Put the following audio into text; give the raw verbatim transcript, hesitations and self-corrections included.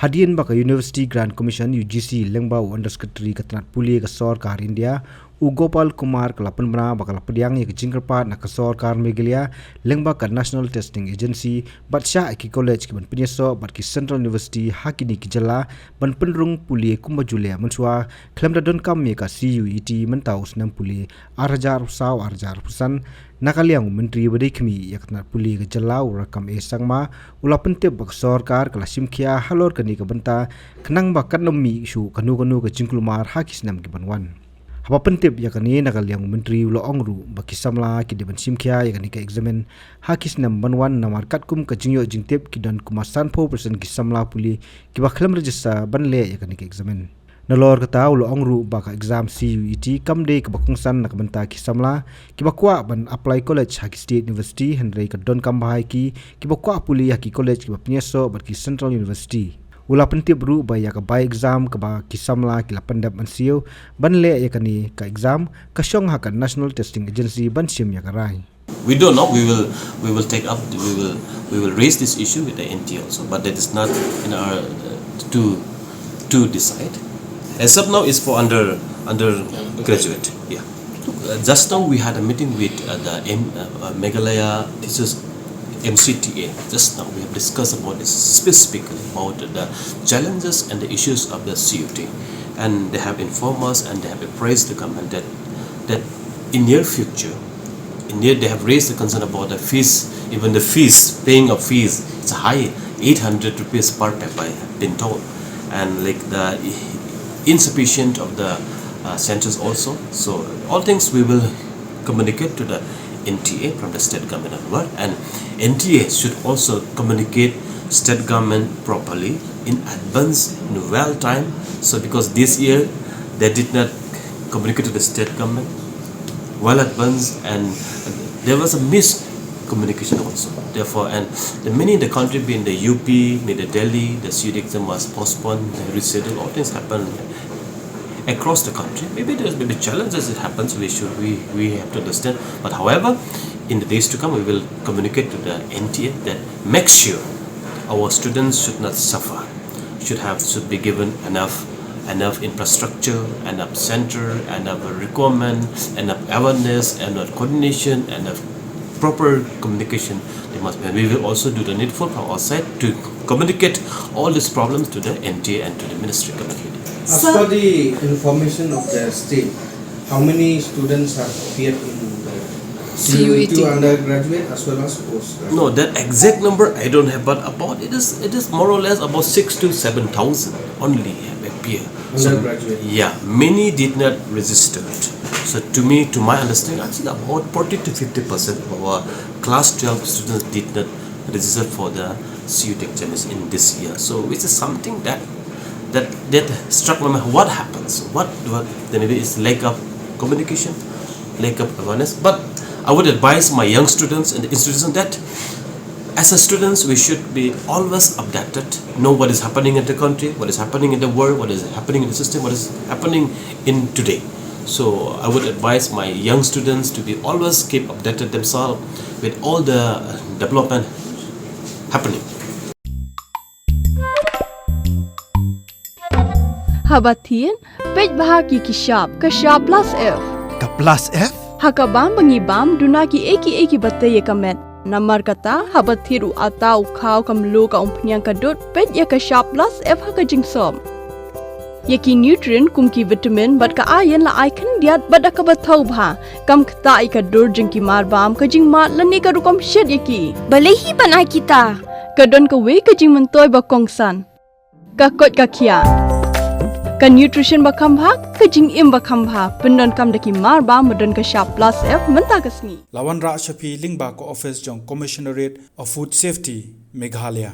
Hadien ba ka University Grant Commission, U G C, lyngba u Under Secretary ka tnat pule ka sorkar India, u Gopal Kumar, ka la pynbna ba ka la pdiang ïa ka jingkyrpad na ka sorkar Meghalaya lyngba ka National Testing Agency bad shah ïa ki college ki ban pynïasoh bad ki Central University ha kine ki jylla ban pynrung pule kumba ju leh mynshuwa, khlem da donkam ïa ka C U E T mynta u snem pule ar hajar arphew saw ar hajar arphew san. Na ka liang u Myntri ba dei khmih ïa ka tnat pule ka jylla, u Rakkam A Sangma, u la pyntip ba ka sorkar ka la shim khia halor kane ka bynta, khnang ba kan ym mih shuh kano kano ka jingkulmar ha ki snem ki ban wan. Haba pyntip ïa kane, na ka liang u Myntri u la ong ruh ba ki samla ki dei ban shim khia ïa kane ka eksamin ha ki snem ban wan, namar katkum ka jingïoh jingtip, ki don kumba sanphew percent ki samla pule kiba khlem register ban leh ïa kane ka eksamin. Nalor kata, u la ong ruh ba ka exam C U E T kam dei kaba kongsan na ka bynta ki samla kiba kwah ban apply college ha ki state university, hynrei ka donkam bha ïa ki kiba kwah pule ha ki college kiba pynïasoh bad ki Central University. U la pyntip ruh ba ïa ka bai exam kaba ki samla ki la pyndep mynsiem ban leh ïa kane ka exam, ka shong ha ka National Testing Agency ban shim ïa ka rai. We don't know. We will, we will take up. We will, we will raise this issue with the N T A also. But that is not in our, uh, to, to decide. As of now, is for under, undergraduate. Yeah. Uh, just now we had a meeting with, uh, the M, uh, uh, Meghalaya Teachers, M C T A. Just now we have discussed about this specifically about the challenges and the issues of the C U T, and they have informed us and they have appraised the government that, that in near future, in near, they have raised the concern about the fees, even the fees, paying of fees. It's a high, eight hundred rupees per paper, I have been told, and, like, the insufficient of the, uh, centers also. So all things we will communicate to the N T A from the state government onward, and N T A should also communicate state government properly in advance, in well time. So because this year they did not communicate to the state government well advance, and there was a miscommunication also. Therefore, and the many in the country, being the U P, maybe Delhi, the C U T exam was postponed, the reschedule, all things happened across the country. Maybe there's maybe challenges, it happens, we should, we, we have to understand. But however, in the days to come, we will communicate to the N T A that make sure our students should not suffer, should have, should be given enough, enough infrastructure, enough center, enough requirement, enough awareness, enough coordination, enough proper communication. They must, and we will also do the needful from our side to communicate all these problems to the N T A and to the ministry committee. As per the information of the state, how many students have appeared in the C U E T undergraduate as well as postgraduate? No, that exact number I don't have, but about, it is, it is more or less about six to seven thousand only have appeared. So, undergraduate. Yeah, many did not register. So to me, to my understanding, I think about forty to fifty percent of our class twelve students did not register for the C U T examination in this year. So which is something that, that, that struck my mind. What happens? What, what, then maybe it's lack of communication, lack of awareness. But I would advise my young students and the institution that as a students, we should be always updated, know what is happening in the country, what is happening in the world, what is happening in the system, what is happening in today. So I would advise my young students to be always keep updated themselves with all the development happening. Haba thied, peit bha ki ki shap, ka shap plus F. Ka plus F? Ha ka bam ba ngi bam, duna ki ei ki ei kiba tei ïa ka met. Namar kata, haba thied u atta, u khaw, ka mluh, ka umphniang, ka dud, peit ïa ka shap plus F ha ka jingsop. Ïa ki nutrient kum ki vitamin bad ka iron la ai khyndiat bad da kaba thaw bha. Kam ktah ïa ka dur jong ki marbam, ka jingmad lane ka rukom shet ïa ki. Balei hi ban ai kita? Ka don kawei ka jingmyntoi ba kongsan. Ka koit ka khiah. Ka nutrition ba kham bha, ka jingim ba kham bha. Pyndonkam da ki marbam ba don ka shap plus F mynta ka sngi. La wanrah sha phi lyngba ka office jong Commissionerate of Food Safety, Meghalaya.